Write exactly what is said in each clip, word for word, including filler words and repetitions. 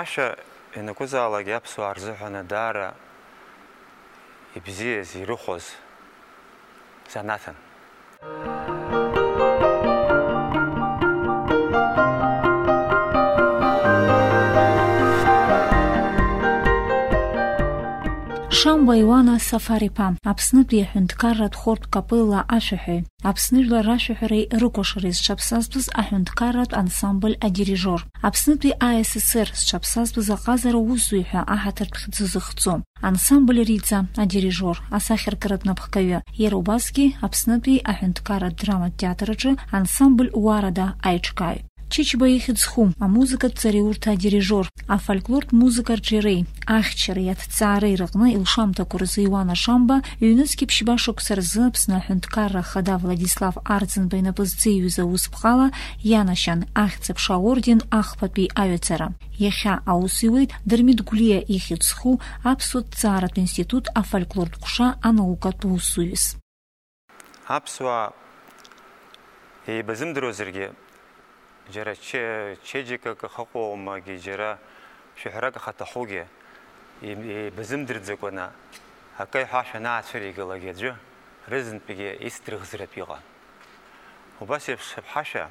Ашәа ианакәызаалак аԥсуаа рзыҳәан даара ибзиаз, ирыхәоз занааҭын. Шамба Иуана Сафар-иԥа, Аԥснытәи аҳәынҭқарратә хортә капелла ашәаҳәаҩ, Аԥсны жәлар рашәаҳәареи рыкәашареи зҽаԥсазтәыз аҳәынҭқарратә ансамбль адирижор, Аԥснытәи А С С Р зҽаԥсазтәыз аҟазара усзуҩ ҳәа аҳаҭыртә хьӡы зыхҵо, ансамбль Риҵа адирижор, асахьаркыратә напхгаҩы, иара убасгьы Аԥснытәи аҳәынҭқарратә драматә театр аҿы ансамбль Уарада аиҿкааҩ. Чычба ихьӡ зху, амузыкатә ҵараиурҭа адирижор, афольклортә музыка арҿиареи, ахьчареи, аҭҵаареи рыҟны илшамҭақәа рзы Иуана Шамба ҩнызқьи ԥшьба шықәса рзы Аԥсны Аҳәынҭқарра Ахада Владислав Арӡынба инапы зҵеиҩыз аус бӷала ианашьан Ахьӡ-аԥша аорден ахԥатәи аҩаӡара. Иахьа аус иуеит Дырмит Гәлиа ихьӡ зху Аԥсуа ҭҵааратә институт афольклортә ҟәша анаукатә усзуҩыс. Аԥсуаа еибазымдыруазаргьы, џьара че-, чеиџьыкак ахаҟоумагьы, џьара шәаҳәарак ахаҭахугьы, еи-, еибазымдырӡакәаны акы аиҳәа ашәа анаацәыригалак аӡәы рызынтәгьы ицдырӷзратә иҟан. Убас еиԥш аԥҳашәа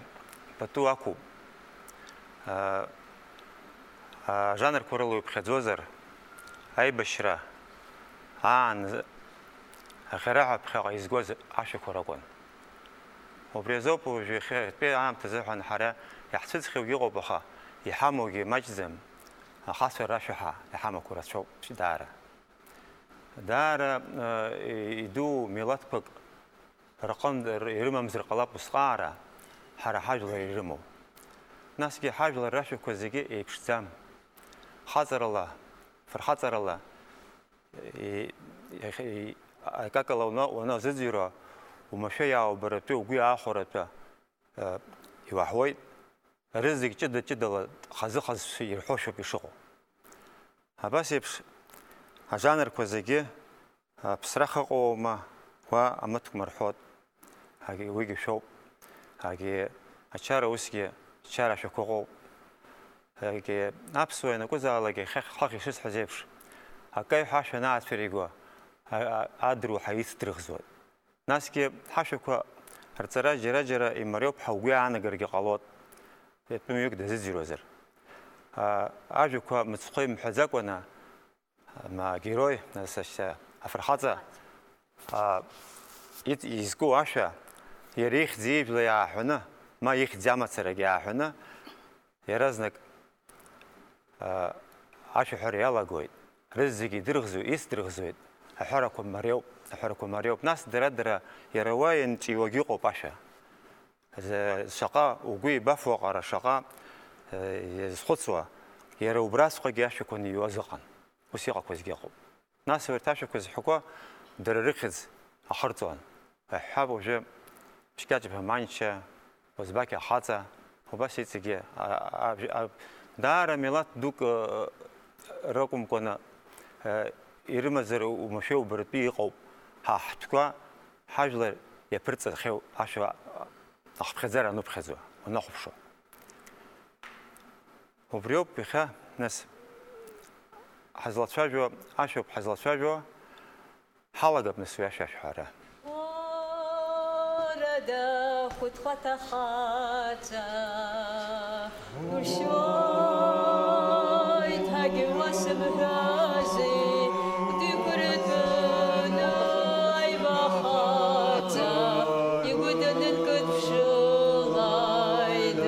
пату ақәуп. Ажанрқәа рыла иуԥхьаӡозар, аибашьра аан аӷьараҳәа ԥхьаҟа изгоз ашәақәа ракәын. Убри азоуп уажә иахьатәи аамҭазыҳәан ҳара иаҳцәыӡхьоугьы ыҟоуп, аха иҳамоугьы маҷӡам, ахацәа рашәаҳәа иҳамақәоу рацәоуп даара. Даара, э, идуу милаҭқәак рҟынтә р-, ирымамзар ҟалап усҟаара, ҳара ҳажәлар ирымоу. Насгьы ҳажәлар рашәақәа зегьы еиԥшӡам. Хаҵарала, фырхаҵарала, и-, иахьа-, и-, акакала уна-, уаназыӡырҩуа, умашәа иаубаратәы, угәы иаахәаратәы, э, иуаҳауеит. Рызегь ҷыда-ҷыдала, хазы-хазшәа ирҳәошәоуп ишыҟоу. Абас еиԥш ажанрқәа зегьы, а, ԥсра хыҟоума, уа амыткәма рҳәоит. Агьы уигьы шәоуп. Агьы ачара усгьы чара шәақәа ыҟоуп. Агьы аԥсуа ианакәызаалак иахьа хахь ишысҳәаз еиԥш, акы аиҳәа ашәа анаацәыриго, а, а, адруҳа ицдырӷзуеит. Насгьы ҳашәақәа рҵара џьара-џьара имариоуп ҳәа угәы иаанагаргьы ҟалоит, ҩтәымҩык дазыӡырҩуазар. А, ажәақәа мыцхәы имҳәаӡакәаны, ма, агерой, нас, ашьҭа, афырхаҵа, а, ит-, изку ашәа, иара ихьӡ ижәла иааҳәаны, ма ихьӡ амацарагь иааҳәаны, иаразнак, а, ашәаҳәара иалагоит. Рызегьы идырӷзу-, ицдырӷзуеит. Аҳәарақәа мариоуп, аҳәарақәа мариоуп. Нас дара-дара иара уа ианҵәиуагь ыҟоуп ашәа. З-, шаҟа угәы еибафо аҟара, шаҟа, э, иазхәыцуа, иара убраҵәҟьагьы ашәақәа ныҩуаз ыҟан. Ус иҟақәазгьы ыҟоуп. Нас урҭ ашәақәа зҳәақәо дара рыхьӡ ахырҵон. Аҳәҳәап, уажәы Ԥшькьаҿ-иԥа Манча, Озбақь ахаҵа, убас иҵегьы, а, а, а, даара милаҭ дук, ы, ракәымкәаны, ы, ирымазар умашәа убаратәы иҟоуп, ҳа ҳтәқәа ҳажәлар иаԥырҵахьоу ашәа ахԥхьаӡара ануԥхьаӡо, уанахәаԥшуа. Убриоуп иахьа, нас, ҳазлацәажәо, ашәоуп ҳазлацәажәо, ҳалагап, нас, уи ашәа ашәҳәара. Уарада хәыҭхәаҭа хаҵа, уршьоит ҳәагьы уасымҳәази, дықәыртәаны аибахаҵа, игәы данынкыдԥшылоит.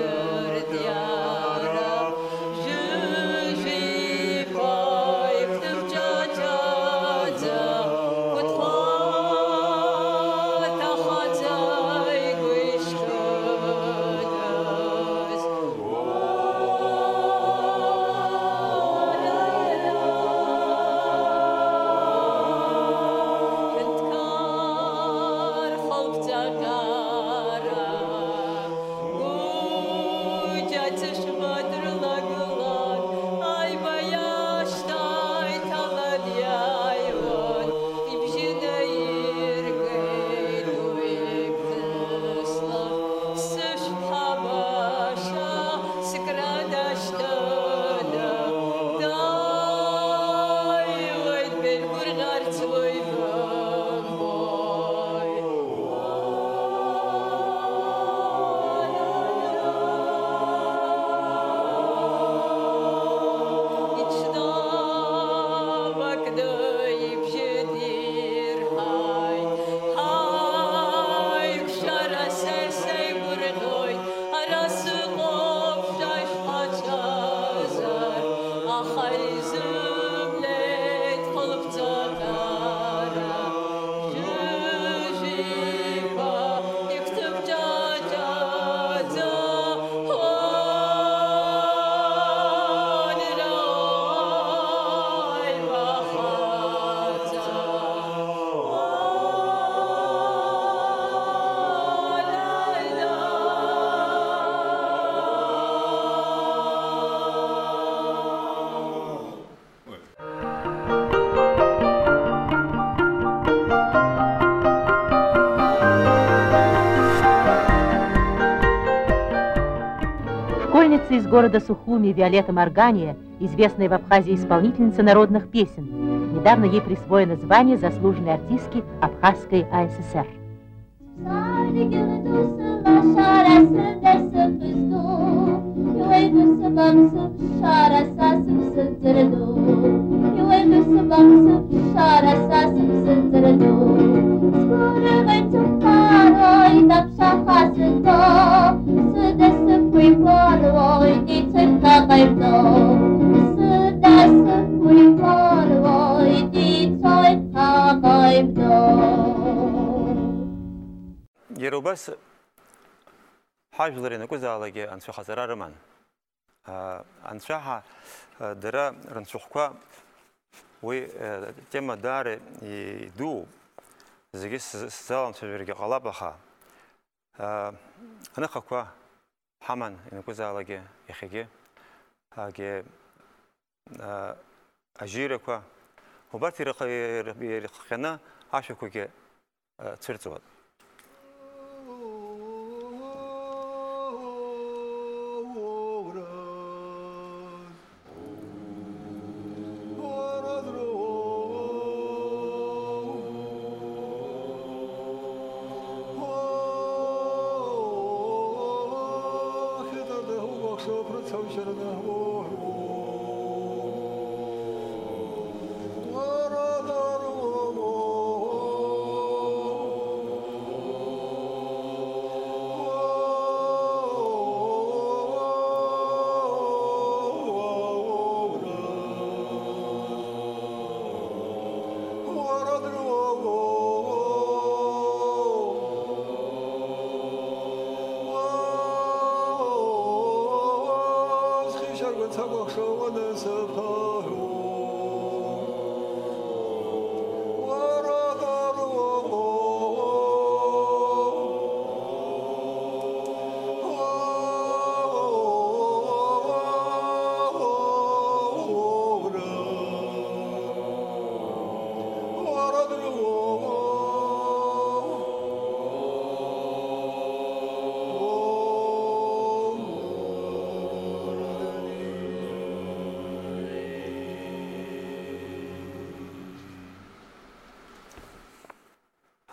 Аха изымнеит хылԥҵакара, ҩажәиба иқәҭыԥ ҷаҷаӡа, уанира уаҩ бахаҵа. Школьница из города Сухуми Виолетта Маргания, известная в Абхазии исполнительница народных песен. Недавно ей присвоено звание заслуженной артистки Абхазской А С С Р. Саргьы ду сылашара сыда сыԥызду, иуеиду сыҟам сыԥшшара са сыԥсыӡырду, иуеиду сыҟам сыԥшшара са сыԥсыӡырду. Сгәырӷьоит, сыхәмаруеит аԥшаха сызго, сыда сықәиқәаруеит ицоит ҭаҟаимдо, сыда сықәиқәаруеит ицоит ҭаҟаимдо. Иара убас ҳажәлар ианакәызаалакгьы анцәахаҵара рыман. Анцәаҳа дара рынцәахәқәа, уи тема даара идууп, зегьы сзаламцәажәаргьы ҟалап, аха аныхақәа ҳаман ианакәызаалакгьы иахьагьы, агьи ажьирақәа, убарҭ ирыхҟьаны ашәақәагьы цәырҵуан.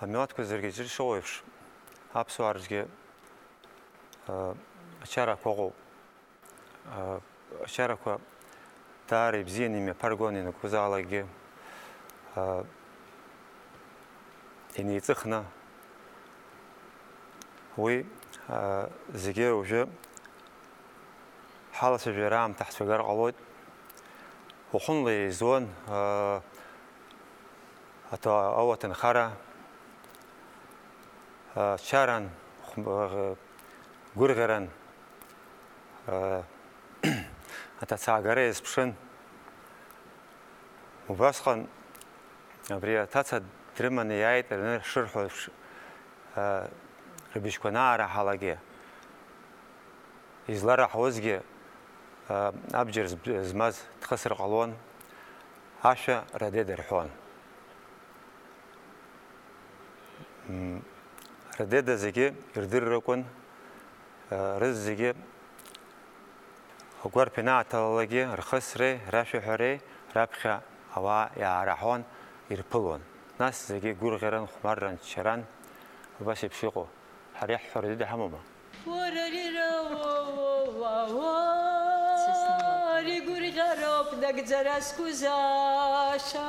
Амилаҭқәа зегьы зыршоу еиԥш, аԥсуаа рзгьы, ыы, ачарақәа ыҟоуп. Ыы, ачарақәа даара ибзианы имҩаԥаргон ианакәызаалакгьы, ыы, инеиҵыхны. Уи, ыы, зегьы уажәы ҳалацәажәара аамҭа ҳцәагар ҟалоит. Уахынла еизон, ыы, аҭа-, ауаҭынхара, ыы, чаран, хә-, ыы, гәырӷьаран, ыы, аҭацаагара иазԥшын. Убасҟан абри аҭаца дрыманы иааит, рны шырҳәо еиԥш, ыы, рыбжьқәа анаараҳалакгьы. Излараҳауазгьы, а, абџьар зб-, змаз дхысыр ҟалон, ашәа Радеда рҳәон. М, Радеда зегьы ирдырыр акәын, а, рызегьы агәарԥ ианааҭалалакгьы рхысреи рашәаҳәареи раԥхьа ауаа иаараҳон, ирԥылон. Нас зегьы гәырӷьаран, хәмарран, ччаран, убас еиԥш иҟоу. Ҳара иаҳҳәо Радеда ҳамоума? Уара рира, уа, уа, уа, уа, ригәырӷьароуп нагӡара зқәызаашьа.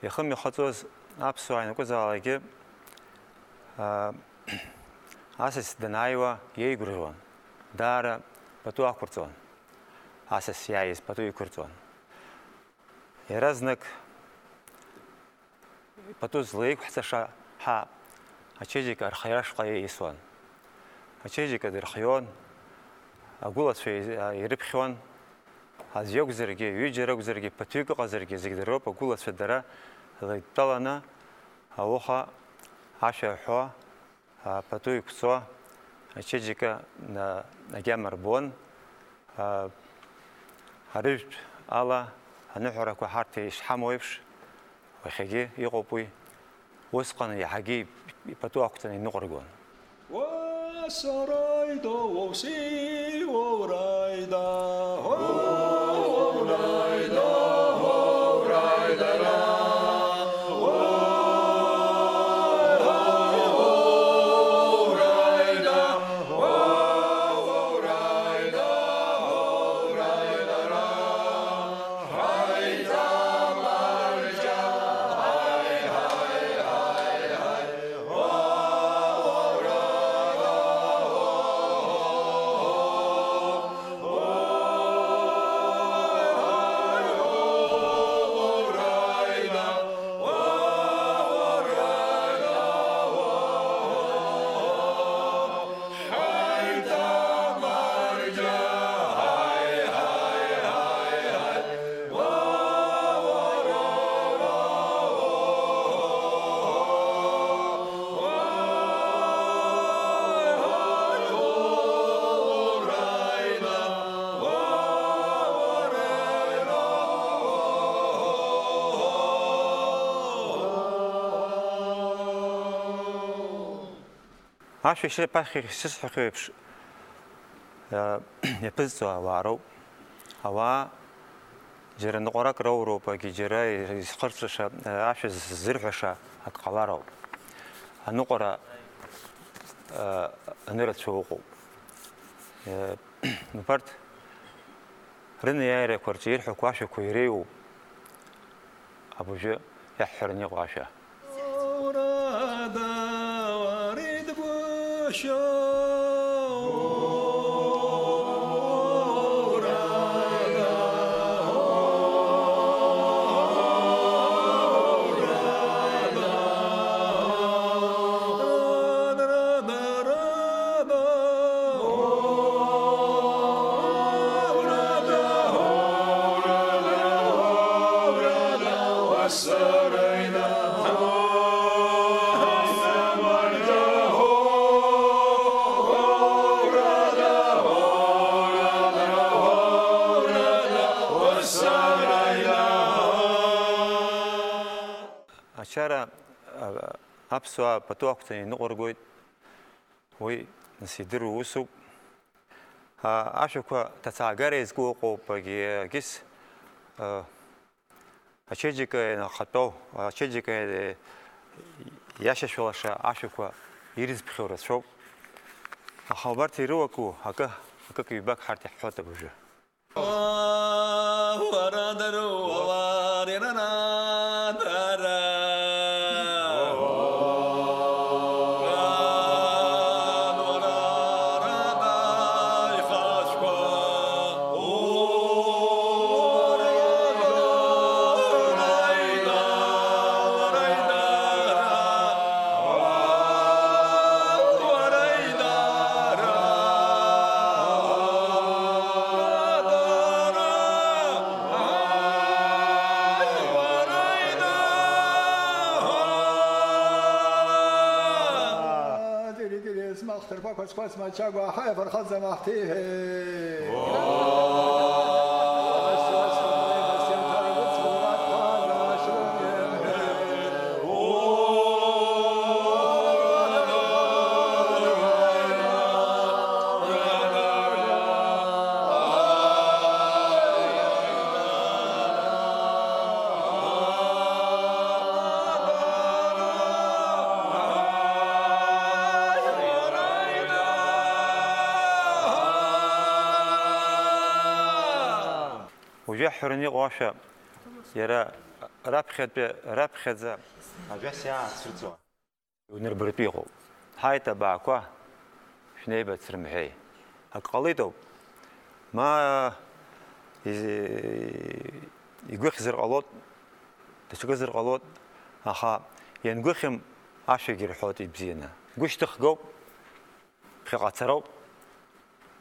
Иахымҩахыҵуаз аԥсуаа ианакәызаалакгьы, аа, асас данааиуа иеигәырӷьон, даара пату ақәырҵон, асас иааиз пату иқәырҵон. Иаразнак пату злеиқәҳҵаша ҳәа ачеиџьыка архиара шҟа иаисуан. Ачеиџьыка дырхион, агәылацәа ирыԥхьон, аӡә иакәзаргьы, ҩыџьа ракәзаргьы, ԥыҭҩык ыҟазаргьы, зегь дыроуп, агәылацәа дара леидтәаланы ауха ашәа ҳәо, пату иқәҵо, ачеиџьыка на-, агьама рбон. А, арыжәтә ала аныҳәарақәа ҳарҭ ишҳамоу еиԥш, уахьагьы иҟоуп уи. Усҟан иаҳагьы ипату ақәҵаны иныҟәыргон. Ашәа ишьапахь ишысҳәахьоу еиԥш, э, иаԥызҵо ауаа роуп. Ауаа џьара ныҟәарак роуроуп, агьи џьара изхырҵәаша, э, ашәа ззырҳәаша ак ҟалароуп. Аныҟәара, э, анырацәоу ыҟоуп. Э, убарҭ рынеиааирақәа рҿы ирҳәақәо ашәақәа иреиуоуп. Абыржәы иаҳҳәараны иҟоу ашәа. Ачара, а, аԥсуаа пату ақәҵаны иныҟәыргоит. Уи, нас, идыруа усуп. А, ашәақәа ҭацаагара иазку ыҟоуп, агьыс, а, ачеиџьыка ианахатәоу, ачеиџьыка, э, иашьашәалаша ашәақәа ирызԥхьо рацәоуп. Аха убарҭ ирылаку акы, акык-ҩбак ҳарҭ иаҳҳәоит абыржәы. Ҭырқәа қәацқәац мачагәа аҳаиа фархаҵа маҳҭеиҳәеи. Уажәы иаҳҳәараны иҟоу ашәа, иара раԥхьатәи, раԥхьаӡа ажәас иаацәырҵуа. Унарбартәы иҟоуп. Ҳаит, абаақәа, шәнеибац рымҳәеи. Ак ҟалеит ауп. Ма из-, игәыхьзар ҟалоит, даҽакызар ҟалоит, аха иангәыхьым ашәагьы рҳәоит ибзианы. Гәышьҭыхгоуп, ԥхьаҟа цароуп.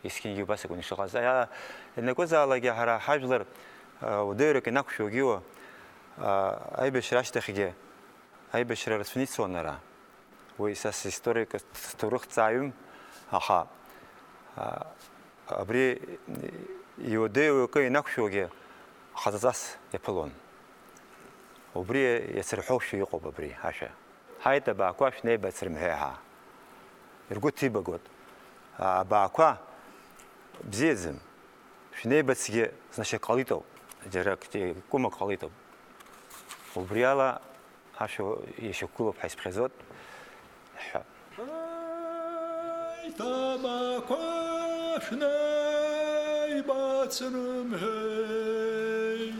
Есқьынгьы убас акәын ишыҟаз. Иа-, ианакәызаалакгьы ҳара ҳажәлар, а, уадаҩрак инақәшәогьы, а, аибашьра ашьҭахьгьы аибашьра рацәаны ицон ара. Уи са систорик, сҭоурыхҭҵааҩым, аха, а, абри иуадаҩу акы инақәшәогьы хаҵаҵас иаԥылон. Убри иацырҳәошәа иҟоуп абри ашәа. Ҳаит, абаақәа шәнеибац рымҳәеи ҳәа. Ргәы ҭибагоит. А, абаақәа бзиаӡам. Шәнеибацгьы значит ҟалитоуп. Џьара акгьы кәымак ҟалитоуп. Убри ала ашәа иашьақәгылоуп ҳәа исԥхьаӡоит ҳәа. Ҳаит, абаақәа шәнеибац рымҳәеи.